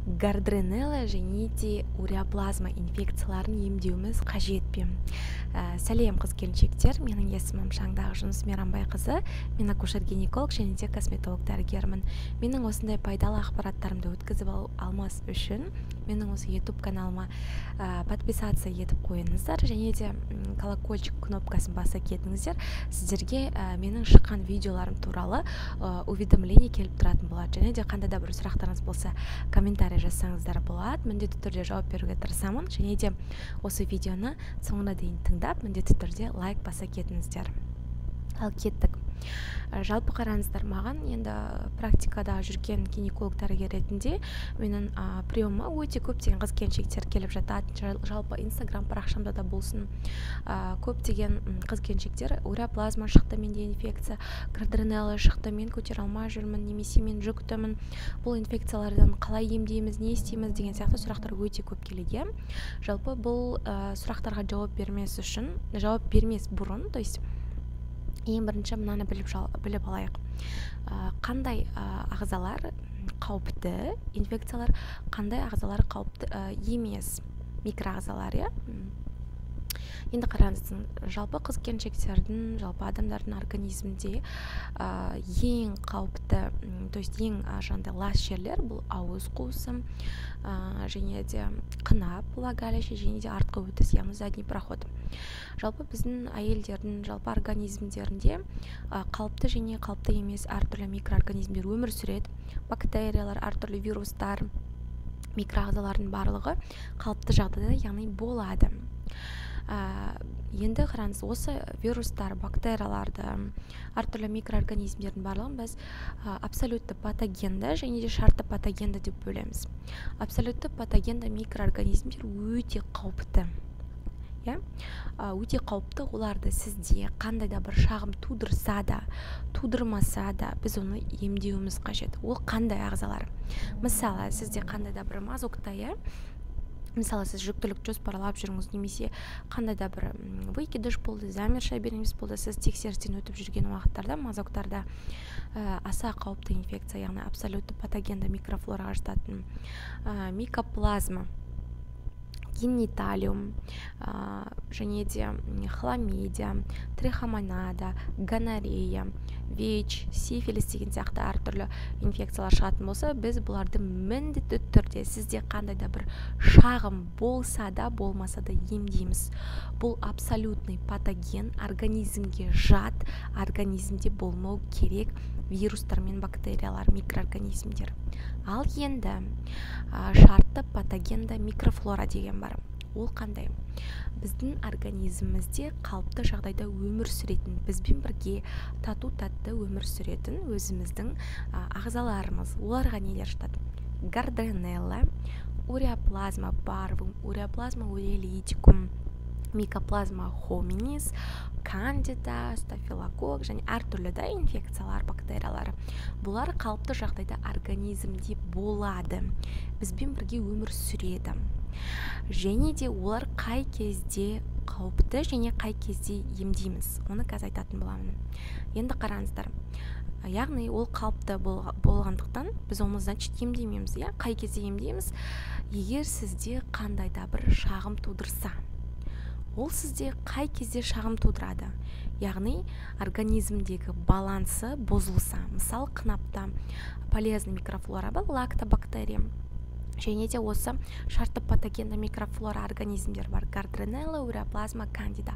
Гарднерелла және де уреаплазма инфекцияларын емдеуіміз қажет пе? Сәлем, қыз келіншектер! Менің есімім Шаңдағы Жүніс Мейрамбайқызы. Мен акушер гинеколог және де косметолог дәрігермін. Менің осындай пайдалы ақпараттарымды өткізіп алмас үшін менің осы YouTube каналыма подписаться етіп қойыңыздар және де колокольчик кнопкасын баса кетіңіздер. Сіздерге менің шыққан видеоларым туралы уведомление келіп тұратын болады. Және де қандай да бір сұрақтарыңыз болса, комментарий жазсаңыздар болады, міндетті түрде жауап беруге тырысамын. Және де осы видеоны соңына дейін тыңдап, міндетті түрде лайк баса кетіңіздер. Ал кеттік. Жалпы қараңыздар, маған енді практикада жүрген гинеколог дәрігер ретінде менің приемыма өте көптеген қыз келіншектер келіп жатады. Жалпы Инстаграм парақшамда да болсын, көптеген қыз келіншектер: «Уреаплазма шықты менде инфекция, гарднерелла шықты, мен көтере алмай жүрмін» немесе «Мен жүктімін, бұл инфекциялардан қалай емдейміз, не істейміз?» деген сияқты сұрақтар өте көп келеді, иә. Жалпы бұл сұрақтарға жауап бермес үшін, жауап бермес бұрын, то есть ең бірінші мынаны біліп алайық: қандай ағзалар қауіпті инфекциялар, қандай ағзалар қауіпті емес микроағзалар, иә. Енді қараңыз, жалпы қыз келіншектердің, жалпы адамдардың организмінде ең қауіпті, то есть ең жаңағыдай лас жерлер — бұл ауыз қуысы және де қынап, влагалище, және де артқы өтіс, яғни задний проход. Жалпы біздің әйелдердің жалпы организмдерінде қалыпты және қалыпты емес әртүрлі микроорганизмдер өмір сүреді. Бактериялар, әртүрлі вирустар, микроағзалардың барлығы қалыпты жағдайда, яғни болады. Енді қараңыз, осы вирустар, бактерияларды, әртүрлі микроорганизмдердің барлығын біз абсолютті патогенді және де шартты патогенді деп бөлеміз. Абсолютті патогенді микроорганизмдер өте қауіпті, иә, өте қауіпті. Оларды сізде қандай да бір шағым тудырса да, тудырмаса да, біз оны емдеуіміз қажет. Ол қандай ағзалар? Мысалы, сізде қандай да бір мазокта, иә, мысалы, сіз жүктілік жоспарлап жүріңіз немесе қандай да бір выкидыш болды, замершая беременность болды, сіз тексерістен өтіп жүрген уақыттарда мазоктарда аса қауіпті инфекция, яғни абсолютті патогенді микрофлораға жататын микоплазма гениталиум және де хламидия, трихомонада, гонорея, ВИЧ, сифилис деген сияқты әртүрлі инфекциялар шығатын болса, біз бұларды міндетті түрде сізде қандай да бір шағым болса да, болмаса да емдейміз. Бұл абсолютный патоген, организмге жат, организмде болмау керек вирустар мен бактериялар, микроорганизмдер. Ал енді шартты патогенді микрофлора деген бар. Ол қандай? Біздің организмімізде қалыпты жағдайда өмір сүретін, бізбен бірге тату тәтті өмір сүретін өзіміздің ағзаларымыз. Оларға нелер жатады? Гарднерелла, уреаплазма парвум, уреаплазма уреалитикум, микоплазма хоминис, кандида, стафилококк және әртүрлі да инфекциялар, бактериялар. Бұлар қалыпты жағдайда организмде болады, бізбен бірге өмір сүреді. Және де олар қай кезде қауіпті және қай кезде емдейміз, оны қазір айтатын боламын. Енді қараңыздар, яғни ол қалыпты болғандықтан, біз оны, значит, емдемейміз, иә. Қай кезде емдейміз? Егер сізде қандай да бір шағым тудырса. Ол сізде қай кезде шағым тудырады? Яғни организмдегі балансы бұзылса. Мысалы, қынапта полезный микрофлора бар, лактобактерия, және де осы шартты патогенді микрофлора организмдер бар: гарднерелла, уреаплазма, кандида.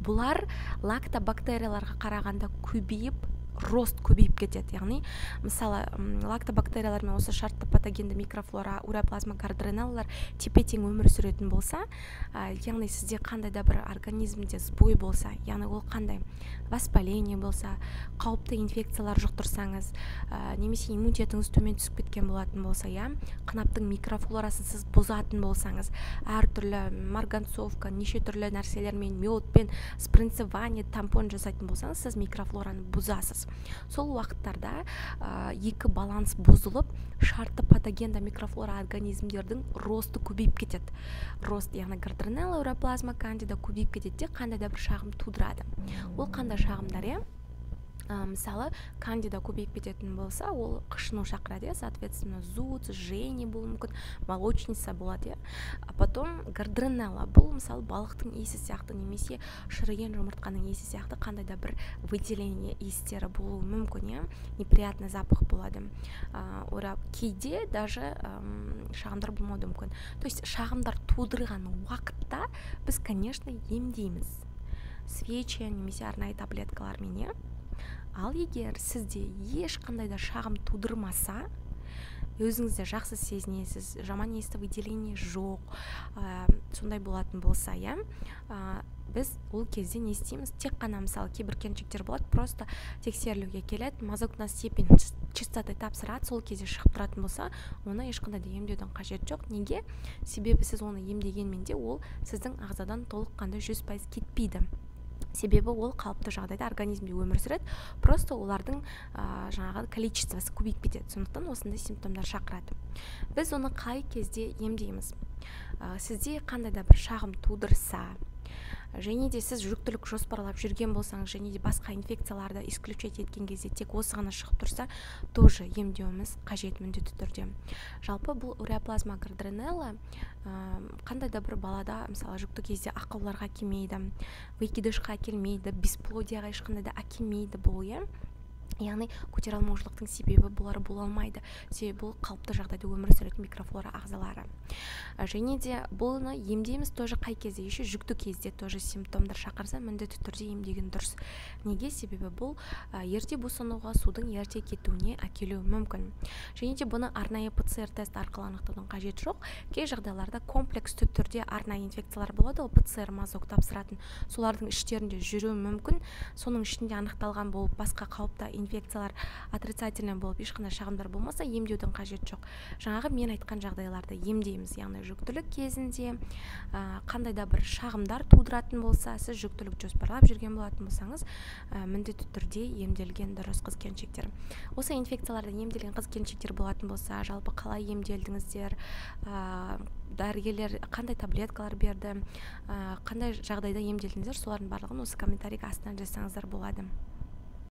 Бұлар лактобактерияларға қарағанда көбейіп, рост көбейіп кетеді. Яғни, мысалы, лактобактериялар мен осы шартты патогенді микрофлора, уреаплазма, гарднереллалар тепе тең өмір сүретін болса, яғни сізде қандай да бір организмде сбой болса, яғни ол қандай воспаление болса, қауіпті инфекциялар жұқтырсаңыз немесе иммунитетіңіз төмен түсіп кеткен болатын болса, иә, қынаптың микрофлорасын сіз бұзатын болсаңыз, әртүрлі марганцовка, неше түрлі нәрселермен, медпен спринцевание, тампон жасайтын болсаңыз, сіз микрофлораны бұзасыз. Сол уақыттарда екі баланс бұзылып, шартты патогенді микрофлора организмдердің росты көбейіп кетеді. Рост, яғни гарднерелла, уреаплазма, кандида көбейіп кетеді де, қандай да бір шағым тудырады. Ол қандай шағымдар, иә? Мысалы, кандида көбейіп кететін болса, ол қышыну шақырады, иә, соответственно, зуд, жжение болуы мүмкін, молочница болады, иә. А потом гарднерелла, бұл, мысалы, балықтың иісі сияқты немесе шіріген жұмыртқаның иісі сияқты қандай да бір выделение иістері болуы мүмкін, иә, неприятный запах болады. Кейде даже шағымдар болмауы да мүмкін. То есть шағымдар тудырған уақытта біз, конечно, емдейміз свечи немесе арнайы таблеткалармен, иә. Ал егер сізде ешқандай да шағым тудырмаса, өзіңізді жақсы сезінесіз, жаман иісті выделение жоқ, сондай болатын болса, иә, біз ол кезде не істейміз? Тек қана, мысалы, кейбір келіншектер болады, просто тексерілуге келеді, мазок на степень чистоты тапсырады, сол кезде шығып тұратын болса, оны ешқандай да емдеудің қажеті жоқ. Неге? Себебі сіз оны емдегенмен де, ол сіздің ағзадан толыққанды 100% кетпейді, себебі ол қалыпты жағдайда организмде өмір сүреді, просто олардың жаңағы количествосы көбейіп кетеді, сондықтан осындай симптомдар шақырады. Біз оны қай кезде емдейміз? Сізде қандай да бір шағым тудырса және де сіз жүктілік жоспарлап жүрген болсаңыз және де басқа инфекцияларды исключать еткен кезде тек осы ғана шығып тұрса, тоже емдеуіміз қажет міндетті түрде. Жалпы, бұл уреаплазма гарднерелла қандай да бір балада, мысалы, жүкті кезде ақауларға әкелмейді, выкидышқа әкелмейді, бесплодияға ешқандай да әкелмейді бұл, иә, яғни көтере алмаушылықтың себебі бұлар бола алмайды, себебі бұл қалыпты жағдайда өмір сүретін микрофлора ағзалары. Және де бұны емдейміз тоже қай кезде? Еще жүкті кезде тоже симптомдар шақырса, міндетті түрде емдеген дұрыс. Неге? Себебі бұл ерте босануға, судың ерте кетуіне әкелуі мүмкін. Және де бұны арнайы ПЦР тест арқылы анықтаудың қажеті жоқ. Кей жағдайларда комплексті түрде арнайы инфекциялар болады ғой, ПЦР мазок тапсыратын, солардың іштерінде жүруі мүмкін. Соның ішінде анықталған болып, басқа қауіпті инфекциялар отрицательный болып, ешқандай шағымдар болмаса, емдеудің қажеті жоқ. Жаңағы мен айтқан жағдайларда емдейміз, яғни жүктілік кезінде қандай да бір шағымдар тудыратын болса, сіз жүктілік жоспарлап жүрген болатын болсаңыз, міндетті түрде емделген дұрыс, қыз келіншектер. Осы инфекциялардан емделген қыз келіншектер болатын болса, жалпы қалай емделдіңіздер, дәрігерлер қандай таблеткалар берді, қандай жағдайда емделдіңіздер, солардың барлығын осы комментарийге астына жазсаңыздар болады.